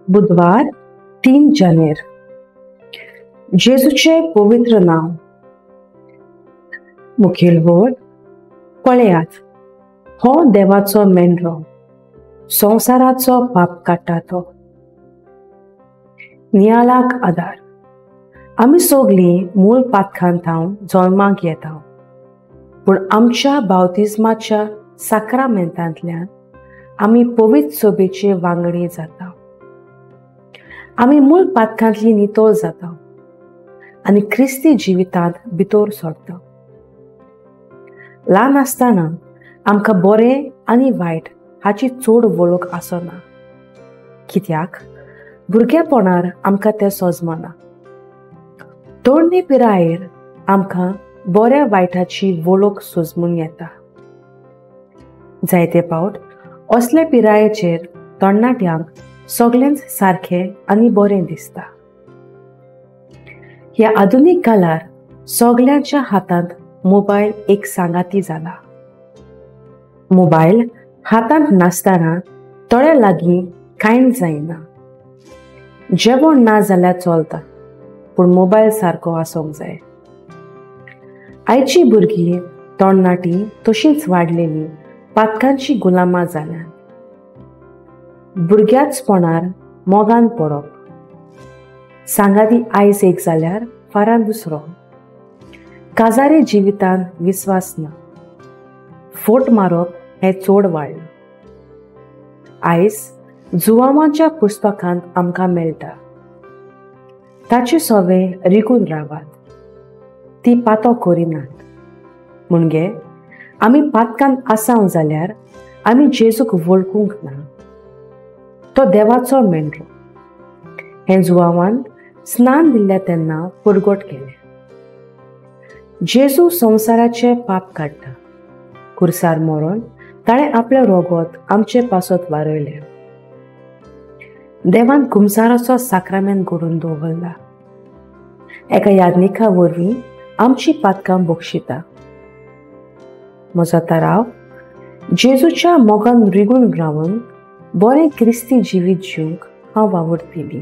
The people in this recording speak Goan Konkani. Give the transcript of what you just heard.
बुधवार 3 जानेर। जेजूचे पवित्र नांव। मुखेल वोर पळयात, हो देवाचो मेंढरो, संवसाराचो पाप काडटा तो। नियाळाक आदार। आमी सगळीं मूळ पातकांत थावन जल्माक येता, पूण आमच्या बावतिज्माच्या साक्रामेंतांतल्यान आमी पवित्र सभेचे वांगडी जाता। आमी मूळ पातकांतली नितळ जाता आनी क्रिस्ती जिवितांत भितर सरता। ल्हान आसतना आमकां बरें आनी वायट हाची चड वळख आसना, कित्याक भुरगेपणार आमकां तें सजमना। तरणे पिरायेर आमकां बऱ्या वायटाची वळख सजमून येता। जायते पावट असले पिरायेचेर तरणाट्यांक सगळेंच सारकें आनी बरें दिसता। ह्या आधुनीक काळार सगळ्यांच्या हातांत मोबायल एक सांगाती जाला। मोबायल हातांत नासतना तोळ्या लागीं कांयच जायना। जेवण ना जाल्यार चलता, पूण मोबायल सारको आसूंक जाय। आयची भुरगीं तरणाटीं तशींच वाडलेलीं पातकांची गुलामां जाल्यात। भुरग्याचपणार मोगान पडप, सांगाती आयज एक जाल्यार फारान दुसरो, काजारी जिवितान विस्वास ना, फोट मारप हें चड वाडलां। आयज जुवामाच्या पुस्तकांत आमकां मेळटा, ताचे सवे रिगून रावात, ती पातो करिनात। म्हणजे आमी पातकांत आसाव जाल्यार आमी जेजूक वळखूंक ना। तो देवाचो मेंढरो हें जुवावान स्नान दिल्ल्या तेन्ना परगट केलें। जेजू संवसाराचे पाप काडटा, कुर्सार मरोन ताणें आपलें रोगोत आमचे पासत वारयलें। देवान कुमसाराचो साक्रामेंत घडोवन दवरला। एका याज्ञिका वरवीं आमची पातकां बक्षिता। म्हजो तराव जेजूच्या मोगान रिगून रावन बरें क्रिस्ती जिवीत जिवंक हांव वावुरतली।